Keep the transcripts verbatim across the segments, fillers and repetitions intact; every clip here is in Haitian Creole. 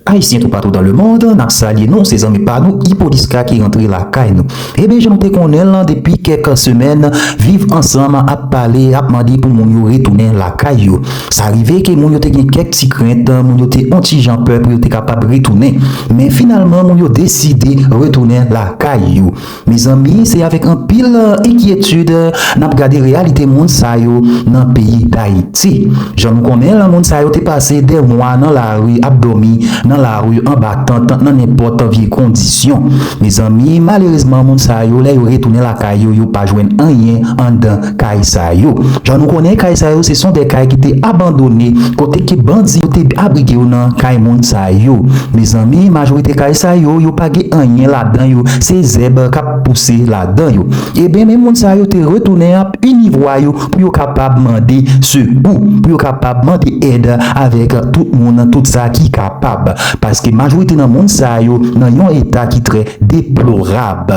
Ayisyen toupatou dan lemonn, n ap salye nou, se zanmi pa nou Ipodiska ki rantre lakay nou. Ebyen, jan nou te konnen l lan depi kèk semèn, Viv Ansanm ap pale, ap mande pou moun yo retounen lakay yo. Sa rive ke moun yo te gen kèk ti krent, moun yo te on ti jan pè pou yo te kapab retounen. Men finalman, moun yo deside retounen lakay yo. Mezanmi, se avèk anpil enkyetid n ap gade reyalite moun sa yo nan peyi Dayiti. Jan nou konnen l, moun sa yo te pase dè mwa nan lari, ap dòmi nan lari, anba tant, nan nenpòt vye kondisyon. Mezanmi, malerezman, moun sa yo, lè yo retounen lakay yo, yo pa jwenn anyen anndan kay sa yo. Jan nou konnen, kay sa yo, se son de kay ki te abandone, kote ke bandi yo te abrige yo nan kay moun sa yo. Mezanmi, majorite kay sa yo, yo pa gen anyen ladan yo, se zèb k ap pouse ladan yo. Ebyen, men moun sa yo te retounen ap ini vwa yo pou yo kapab mande sekou, pou yo kapab mande èd avèk tout moun, tout sa ki kapab. Paske majorite nan moun sa yo nan yon eta ki trè deplorab.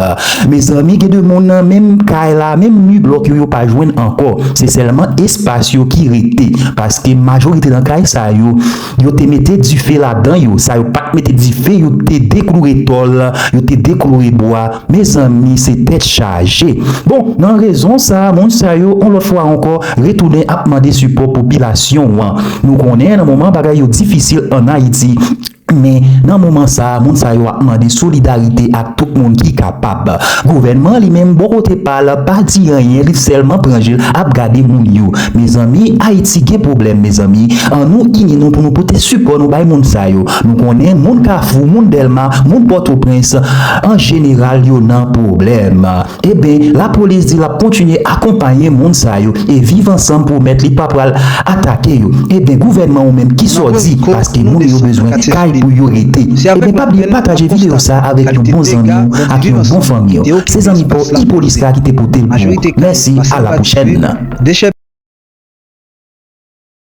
Mezanmi, gen de moun nan menm kay la, menm mi blòk yo, yo pa jwenn ankò. Se sèlman espas yo ki rete. Paske majorite nan kay sa yo, yo te mete dife ladan yo. Sa yo pa t mete dife, yo te dekloure tòl, yo te dekloure bwa. Mezanmi, se tèt chaje. Bon, nan rezon sa, moun sa yo, yon lòt fwa ankò, retounen ap mande sipò popilasyon an. Nou konnen, nan moman bagay yo difisil ann Ayiti, men nan moman sa, moun sa yo ap mande solidarite ak tout moun ki kapab. Gouvènman li menm, bò kote pa l, pa di anyen, li sèlman pran je l ap gade moun yo. Mezanmi, Ayiti gen pwoblèm, mezanmi. Ann nou ini nou pou nou pote sipò nou bay moun sa yo. Nou konnen moun Kafou, moun Dèlma, moun Pòtoprens, an jeneral, yo nan pwoblèm. Ebyen, lapolis di l ap kontinye akonpaye moun sa yo e Viv Ansanm pwomèt li pa pral atake yo. Ebyen, gouvènman ou menm, kisa w di? Paske moun yo bezwen kay pou yo rete. Ebyen, pa bliye pataje videyo sa avèk yon bon zanmi w ak yon bon fanmi w. Se zanmi pa w Ipodiska ki te pote l pou ou. Mèsi, a la pwochèn.